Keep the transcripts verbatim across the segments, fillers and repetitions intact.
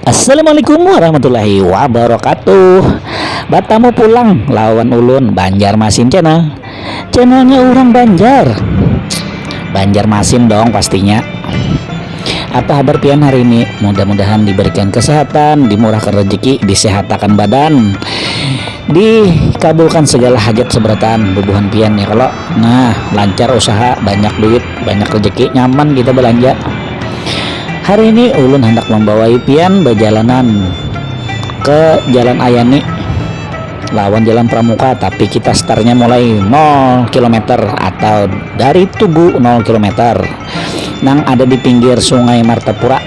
Assalamualaikum warahmatullahi wabarakatuh. Batamu pulang lawan ulun, Banjarmasin Channel. Channelnya urang Banjar. Banjarmasin dong pastinya. Apa habar pian hari ini? Mudah-mudahan diberikan kesehatan, dimurahkan rezeki, disehatakan badan, dikabulkan segala hajat seberataan bubuhan pian ya kalau. Nah, lancar usaha, banyak duit, banyak rezeki, nyaman kita belanja. Hari ini ulun hendak membawai pian berjalanan ke Jalan Ayani lawan Jalan Pramuka, tapi kita startnya mulai nol kilometer atau dari Tugu nol kilometer nang ada di pinggir Sungai Martapura,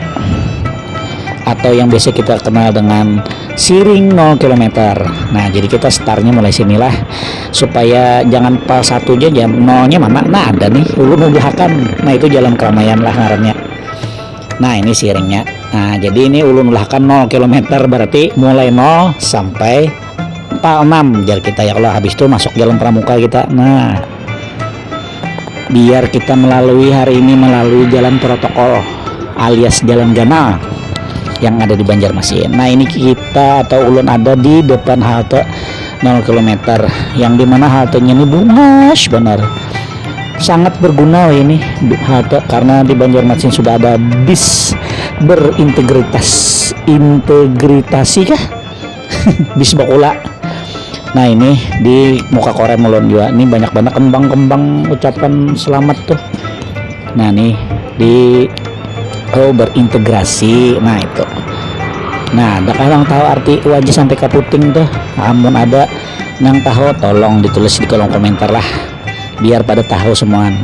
atau yang biasa kita kenal dengan Siring nol kilometer. Nah, jadi kita startnya mulai sinilah, supaya jangan pas satu aja, jam nolnya mana. Nah, ada nih, ulun udahakan. Nah, itu jalan keramaian lah ngarannya. Nah, ini siringnya. Nah, jadi ini ulun udahakan nol kilometer, berarti mulai nol sampai pal enam jar kita ya kalau. Habis itu masuk jalan Pramuka kita. Nah, biar kita melalui hari ini melalui jalan protokol alias jalan ganal yang ada di Banjarmasin. Nah, ini kita atau ulun ada di depan halte nol kilometer, yang dimana haltenya ini bungas benar. Sangat berguna ini halte karena di Banjarmasin sudah ada bis berintegritas, integritasi kah, bis bakula. Nah, ini di muka korem ulun juga, ini banyak banget kembang-kembang ucapan selamat tuh. Nah, nih di, oh, berintegrasi. Nah, itu. Nah, ada orang tahu arti wajah sampai kaputing tuh? Amun ada nang tahu, tolong ditulis di kolom komentar lah, biar pada tahu semuaan.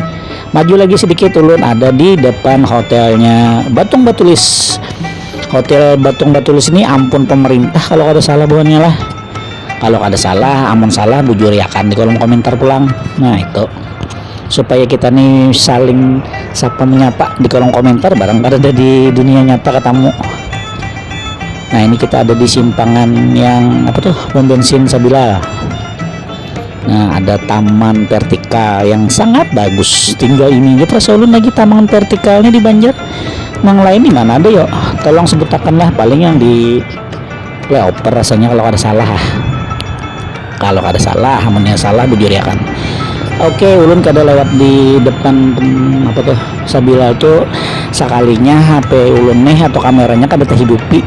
Maju lagi sedikit, ulun ada di depan hotelnya Batung Batulis. Hotel Batung Batulis ini ampun pemerintah kalau kada salah buhannya lah. Kalau kada salah, amun salah bujuriakan di kolom komentar pulang. Nah, itu supaya kita nih saling sapa menyapa di kolom komentar, barang kada ada di dunia nyata ketemu. Nah, ini kita ada di simpangan yang apa tuh, pom bensin Sabila. Nah, ada taman vertikal yang sangat bagus. Tinggal ini aja perasa ulun lagi taman vertikalnya di Banjar. Nang lain di mana ada yo? Tolong sebutakan lah, paling yang di Leoper rasanya kalau kada salah ah. Kalau kada salah, amunnya salah bujuriakan. Oke, ulun kada lewat di depan apa tuh, Sabila tuh, sekalinya H P ulun nih atau kameranya kada terhidupi.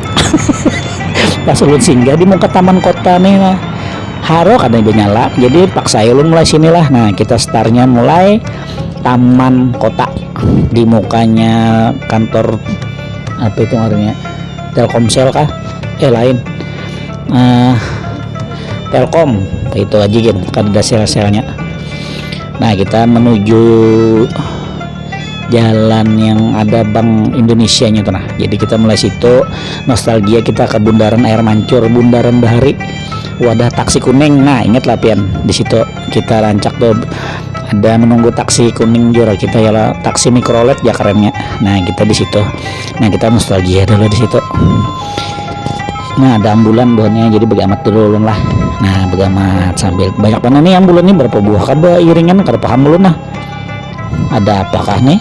Pas ulun singgah di muka taman kota nih, nah, haro kada bernyala, jadi paksa ulun mulai sinilah. Nah, kita startnya mulai taman kota di mukanya kantor apa itu ngarannya, Telkomsel kah? Eh, lain. Eh, Telkom, itu aja gin, kada ada sel-selnya. Nah, kita menuju jalan yang ada Bank Indonesia-nya tuh, nah. Jadi kita mulai situ, nostalgia kita ke Bundaran Air Mancur, Bundaran Bahari, wadah taksi kuning. Nah, ingatlah pian, di situ kita rancak tuh ada menunggu taksi kuning jua kita ya lah, taksi mikrolet ya kerennya. Nah, kita di situ. Nah, kita nostalgia dulu di situ. Nah, ada ambulan buhannya, jadi bagamat dulu ulun lah. Nah, bagamat sambil banyak mana nih ambulan nih, berapa buah kada iringan, kada paham ulun nah. Ada apakah nih?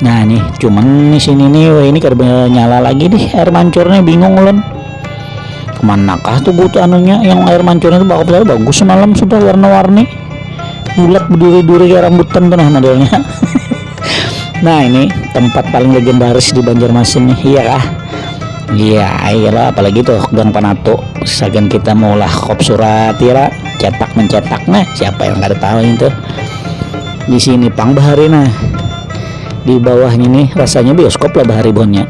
Nah, nih, cuman di sini nih, wah, ini kada nyala lagi deh air mancurnya, bingung ulun. Kemanakah tuh gutu anunya yang air mancurnya tuh bakal bagus semalam sudah warna-warni. Bulat berduri-duri kayak rambutan tuh nah modelnya. Nah, ini tempat paling legendaris di Banjarmasin nih, iya kah? Iya, iyalah, apalagi tuh Gang Panatu. Sagan kita maulah kop surat, iyalah, cetak mencetak. Nah, siapa yang kada tahu itu? Di sini pang bahari nah. Di bawahnya nih rasanya bioskop lah bahari buhannya.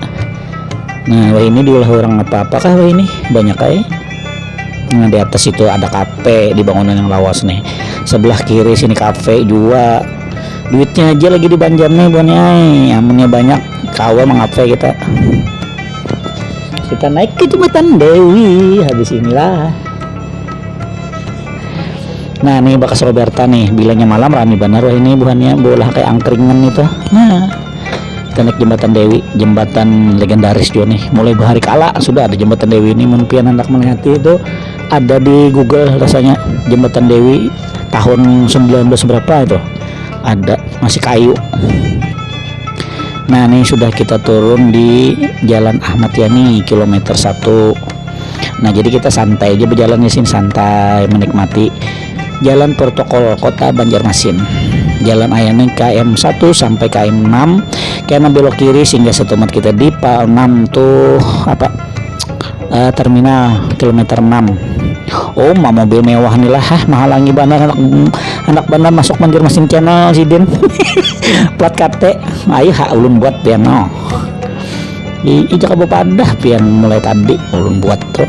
Nah, wah ini diulah orang apa-apa kah wah ini? Banyak aja. Nah, di atas itu ada kafe di bangunan yang lawas nih. Sebelah kiri sini kafe juga. Duitnya aja lagi di Banjar nih, buhannya ai. Amunnya banyak, kawa mengafe kita. Kita naik ke Jembatan Dewi habis inilah. Nah, nih bakas Roberta nih, bilanya malam rame banar wah ini buhannya, bolah kayak angkringan itu. Nah, kita naik Jembatan Dewi, jembatan legendaris juga nih. Mulai bahari kala sudah ada Jembatan Dewi ini, mun pian hendak melihati itu ada di Google rasanya, Jembatan Dewi tahun sembilan belas berapa itu. Ada, masih kayu. Nah, ini sudah kita turun di Jalan Ahmad Yani, kilometer satu. Nah, jadi kita santai aja berjalannya sini, santai menikmati jalan protokol Kota Banjarmasin. Jalan ayahnya K M satu sampai K M enam, kena belok kiri sehingga setumat kita di Pal enam tuh apa, eh, terminal kilometer enam. Oh, ma mobil mewah nih lah, hah, mahalangi banar anak, anak banar masuk Banjarmasin Channel sidin. Plat kate, ayo ha ulun buat pian no. Ih, ih, jaka bepadah pian mulai tadi ulun buat tuh.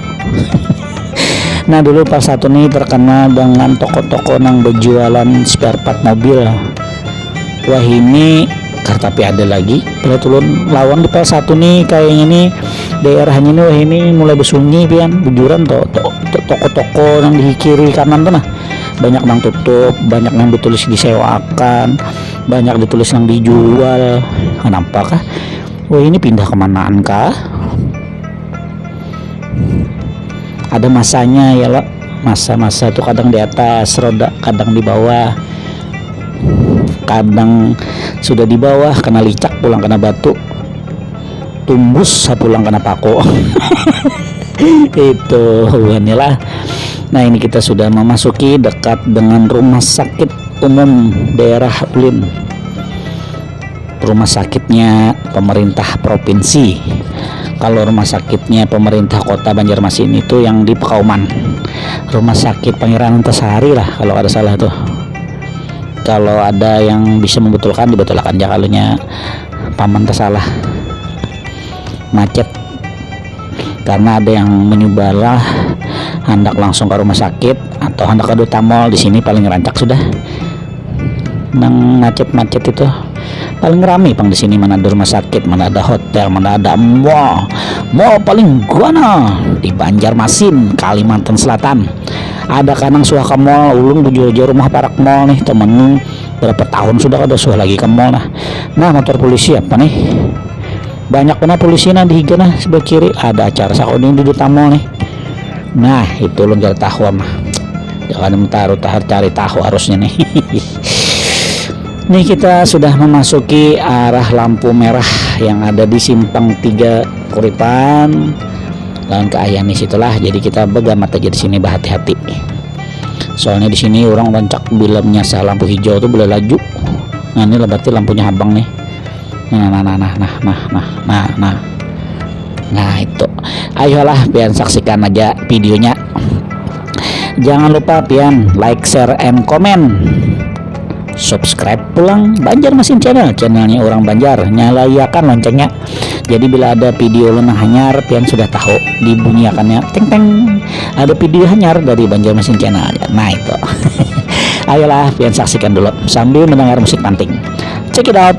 Nah, dulu Pal satu nih terkenal dengan toko-toko nang berjualan spare part mobil. Wah, ini kartapi ada lagi. Pelit ulun lawan di Pal satu nih, kayaknya nih daerahnya nih, wah, ini mulai besunyi pian, bujuran to, to-, to-, toko-toko nang di kiri kanan tuh nah. Banyak nang tutup, banyak nang ditulis disewakan, banyak ditulis nang dijual. Kenapa kah? Wah, ini pindah kemanaan kah? Ada masanya ya lo, masa-masa tuh kadang di atas roda, kadang di bawah, kadang sudah di bawah kena licak pulang kena batu, tumbus pulang kena pako. Itu bukannya lah. Nah, ini kita sudah memasuki dekat dengan rumah sakit umum daerah Ulin, rumah sakitnya pemerintah provinsi. Kalau rumah sakitnya pemerintah kota Banjarmasin itu yang di Pekauman, rumah sakit Pangeran Antasari lah kalau ada salah tuh. Kalau ada yang bisa membetulkan, dibetulkan aja kalunya paman tersalah. Macet karena ada yang menyubalah, hendak langsung ke rumah sakit atau hendak ke Duta Mall. Di sini paling rancak sudah, nang macet-macet itu. Paling rami pang di sini, mana ada rumah sakit, mana ada hotel, mana ada mall. Mall paling guana di Banjarmasin, Kalimantan Selatan. Ada kanang suah ke mall, ulun bujur aja rumah parak mall nih, temen berapa tahun sudah kada suah lagi ke mall nah. Nah, motor polisi apa nih? Banyak benar polisi nah di higa nah, sebelah kiri ada acara sakuning di Duta Mall nih. Nah, itu ulun kada tahu mah. Jangan taruh tahar cari tahu harusnya nih. Nih kita sudah memasuki arah lampu merah yang ada di simpang tiga Kuripan. Lawan ke ayah nih situlah. Jadi kita begamat aja di sini, berhati-hati. Soalnya di sini orang rancak bila menyasar lampu hijau tuh boleh laju. Nah, ini lah berarti lampunya habang nih. Nah, nah, nah, nah, nah, nah, nah, nah, nah. Nah, itu. Ayolah, pian saksikan aja videonya. Jangan lupa pian like, share, and comment. Subscribe pulang Banjarmasin Channel, channelnya orang Banjar. Nyalaiakan loncengnya. Jadi bila ada video ulun nang hanyar, pian sudah tahu, dibunyiakannya, teng teng. Ada video hanyar dari Banjarmasin Channel. Nah, itu. Ayolah, pian saksikan dulu sambil mendengar musik panting. Check it out.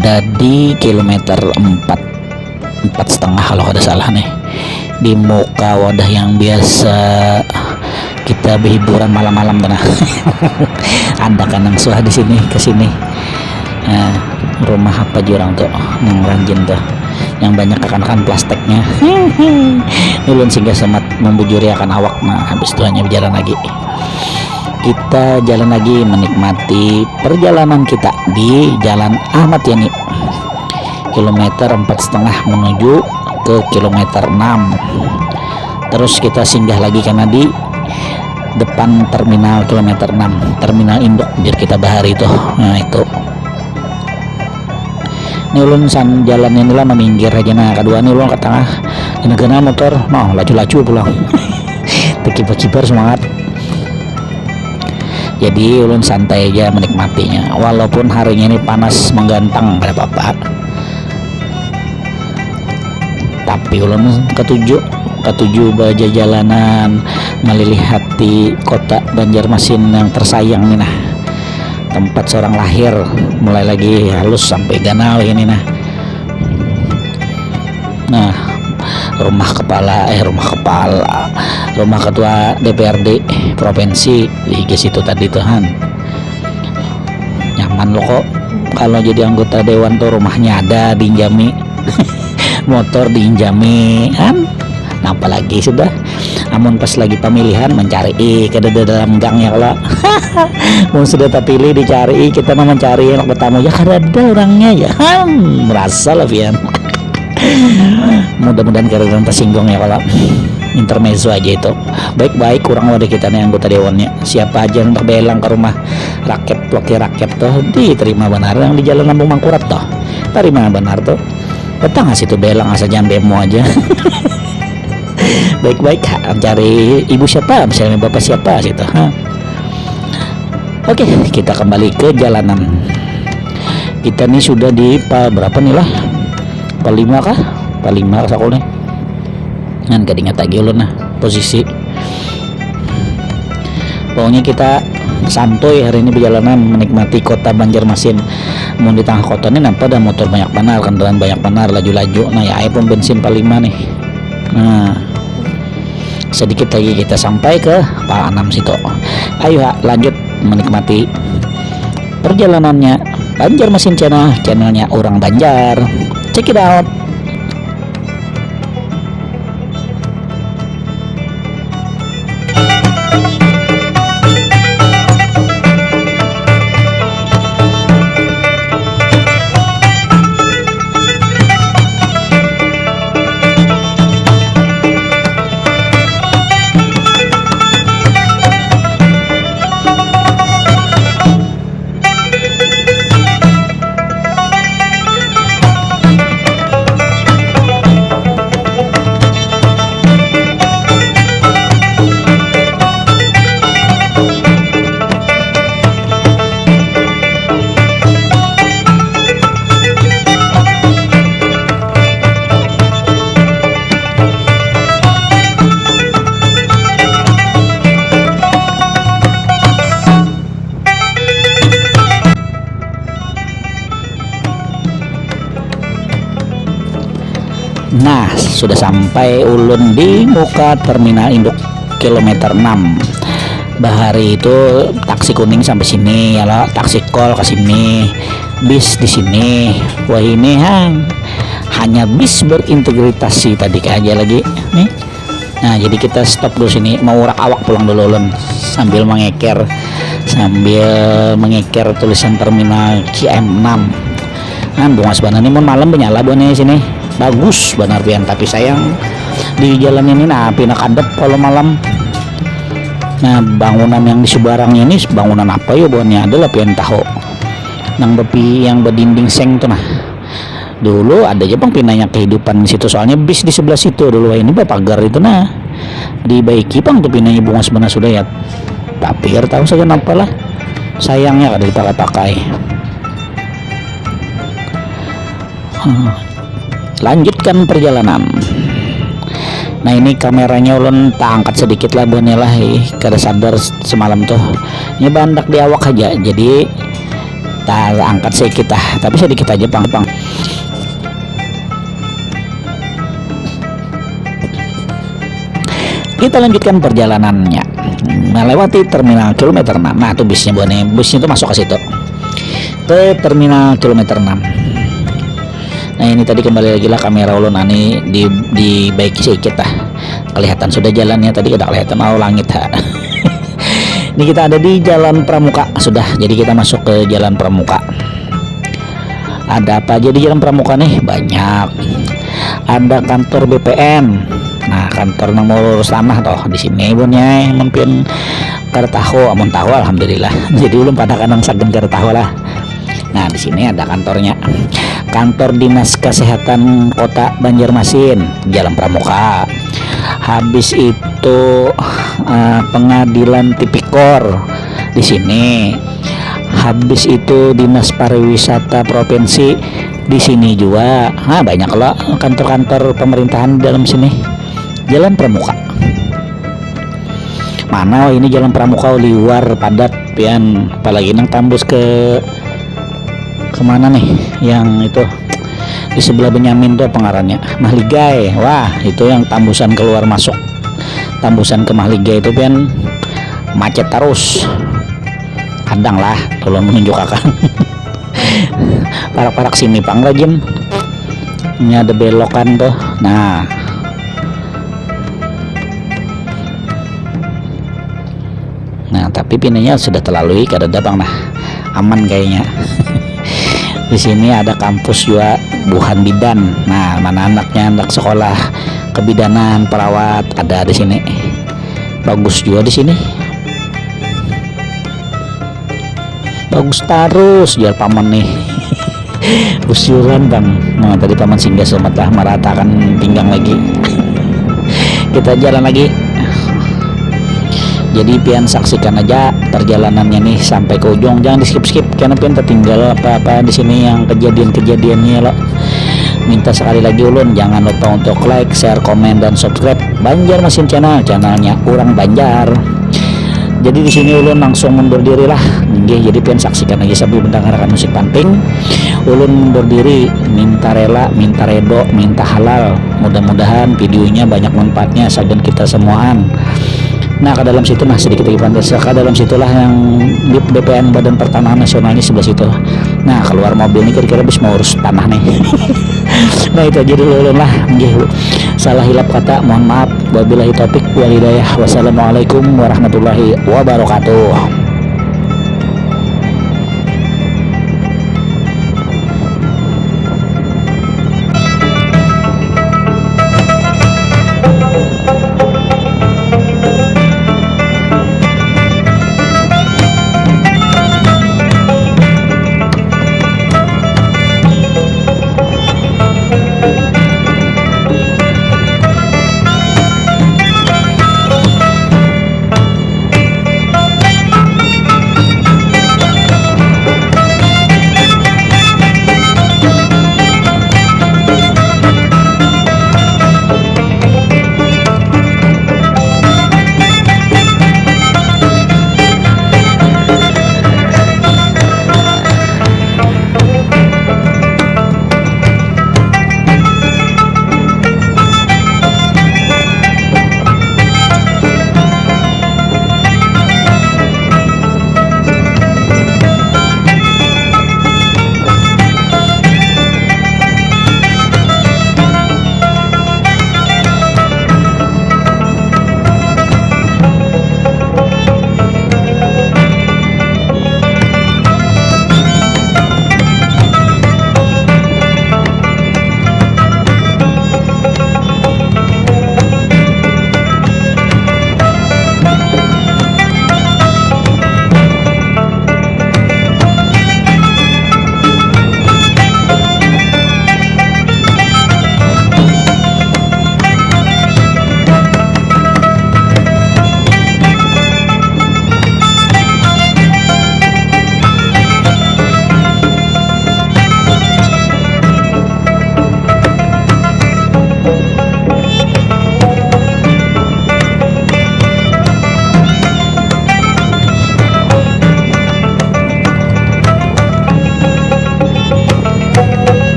Tadi kilometer empat, empat setengah kalau kada salah nih, di muka wadah yang biasa kita berhiburan malam-malam tuh nah. Ada kan nang suah di sini ke sini. Nah, rumah apa jurang tuh, nang ranjin tuh, yang banyak akan-akan plastiknya. Ulun singgah semat membujuri akan awak. Nah, habis itu hanya berjalan lagi. Kita jalan lagi menikmati perjalanan kita di Jalan Ahmad Yani, kilometer empat setengah menuju ke kilometer enam. Terus kita singgah lagi karena di depan terminal kilometer enam, terminal induk biar kita bahari itu. Nah, itu. Ini ulun san jalannya ini lah meminggir aja. Nah, kedua ini ulun ke tengah. Ini kena motor, mau laju-laju pulang. Terkibar-kibar semangat. Jadi ulun santai aja menikmatinya, walaupun harinya ini panas menggantang, kada apa-apa. Tapi ulun ketuju, ketuju bajajalanan, melilihati kota Banjarmasin yang tersayang ni nah. Tempat seorang lahir, mulai lagi halus sampai ganal ini nah. Nah, rumah kepala, eh, rumah kepala, rumah ketua D P R D provinsi di situ tadi tuh, han. Nyaman lo kok kalau jadi anggota dewan tuh, rumahnya ada, diinjami, motor diinjami, kan? Napa lagi sudah? Amun pas lagi pemilihan, mencari kada ada dalam gang ya kalau. Mun sudah terpilih, dicari, kita mau mencari anak bertamu ya, kada ada orangnya ya, kan? Merasa lah pian. Mudah-mudahan kada ada yang tersinggung ya kalau. Intermezzo aja itu. Baik-baik kurang wadah kita nih anggota dewannya. Siapa aja yang belang ke rumah rakyat, wakil rakyat tuh diterima benar, yang di Jalan Lambung Mangkurat tuh. Terima benar tuh. Datang ke situ belang, asal jangan demo aja. Baik-baik, ha, cari ibu siapa, misalnya bapak siapa situ, ha. Oke, kita kembali ke jalanan. Kita nih sudah di pa berapa nih lah? Pa lima kah? Pa lima kah sakulnya? Kan kada ingat lagi ulun nah posisi. Pokoknya kita santuy hari ini perjalanan menikmati kota Banjarmasin. Mun di tengah kota ni napa dah, motor banyak banar, kendaraan banyak banar, laju-laju. Nah, ya, air pom bensin pa lima nih. Nah, sedikit lagi kita sampai ke pa anam situ. Ayo, ha, lanjut menikmati perjalanannya Banjarmasin Channel, channelnya orang Banjar. Check it out. Nah, sudah sampai ulun di muka terminal induk kilometer enam. Bahari itu taksi kuning sampai sini ya lo, taksi kol ke sini, bis di sini. Wah, ini hang, hanya bis berintegritas sih tadi aja lagi nih. Nah, jadi kita stop dulu sini, mau urak awak pulang dulu ulun sambil mengeker, sambil mengeker tulisan terminal Q M enam. Nah, bungas banar nih, mun malam menyala buhannya sini. Bagus banar pian, tapi sayang di jalan ini nah pina kadep kalau malam. Nah, bangunan yang di seberangnya ini bangunan apa ya buhannya, adalah pian tahu. Nang bepi yang bedinding seng tuh nah. Dulu ada aja pang pinanya kehidupan di situ, soalnya bis di sebelah situ dulu, ini bapagar itu nah. Dibaiki pang tuh pinanya, bungas banar sudah ya. Tapi kada tahu sagan apa lah. Sayangnya kada dipakai-pakai. Hmm. Lanjutkan perjalanan. Nah, ini kameranya ulun taangkat sedikit lah buhannya lah, ih, kada sadar s-, semalam tuh. Ini bandak di awak aja, jadi angkat sedikit ah, tapi sedikit aja pang pang. Kita lanjutkan perjalanannya melewati terminal kilometer enam. Nah, tuh bisnya buahnya, bisnya tuh masuk ke situ, ke terminal kilometer enam. Nah, ini tadi kembali lagi lah kamera ulun ani di dibaiki sedikit lah. Kelihatan sudah jalannya, tadi kada kelihatan, oh, langit ha. Ini kita ada di Jalan Pramuka sudah, jadi kita masuk ke Jalan Pramuka. Ada apa aja di Jalan Pramuka nih? Banyak. Ada kantor B P N. Nah, kantor nang mengurus tanah toh di sini punya mungkin kada tahu, amun tahu alhamdulillah. Jadi ulun pada kanang sagan kada tahu lah. Nah, di sini ada kantornya. Kantor Dinas Kesehatan Kota Banjarmasin, Jalan Pramuka. Habis itu uh, Pengadilan Tipikor di sini. Habis itu Dinas Pariwisata Provinsi di sini juga. Nah, banyak lah kantor-kantor pemerintahan di dalam sini. Jalan Pramuka. Mana ini Jalan Pramuka liwar padat pian, apalagi nang tambus ke kemana nih yang itu di sebelah Benyamin tuh pengarannya Mahligai. Wah, itu yang tambusan keluar masuk, tambusan ke Mahligai itu pian macet terus. Kadang lah, tolong menunjukkan parak-parak sini pang lagi. Ini ada belokan tuh. Nah, nah tapi pinanya sudah terlalui, kada ada pang nah, aman kayaknya. Di sini ada kampus juga, buhan bidan. Nah, mana anaknya, anak sekolah kebidanan, perawat, ada di sini. Bagus juga di sini. Bagus terus, jar paman nih. Usiran bang. Nah, tadi paman singgah selamat lah, meratakan pinggang lagi. Kita jalan lagi. Jadi pian saksikan aja perjalanannya nih sampai ke ujung, jangan di skip skip karena pian tertinggal apa-apa di sini yang kejadian-kejadiannya lo. Minta sekali lagi ulun jangan lupa untuk like, share, komen, dan subscribe Banjarmasin Channel, channelnya orang Banjar. Jadi di sini ulun langsung mundur diri lah. Nggih, jadi pian saksikan lagi sambil mendengarkan musik panting. Ulun mundur diri, minta rela, minta redo, minta halal. Mudah-mudahan videonya banyak manfaatnya sagan kita semuaan. Nah, ke dalam situ nah sedikit lagi pantas. Ke dalam situlah yang di B P N, Badan Pertanahan Nasional, ini sebelah situ. Nah, keluar mobil ini kira-kira bis mau urus tanah nih. Nah, itu aja dulu ulun lah. Nggih, salah hilap kata mohon maaf. Wabillahi taufik wal hidayah. Wassalamualaikum warahmatullahi wabarakatuh.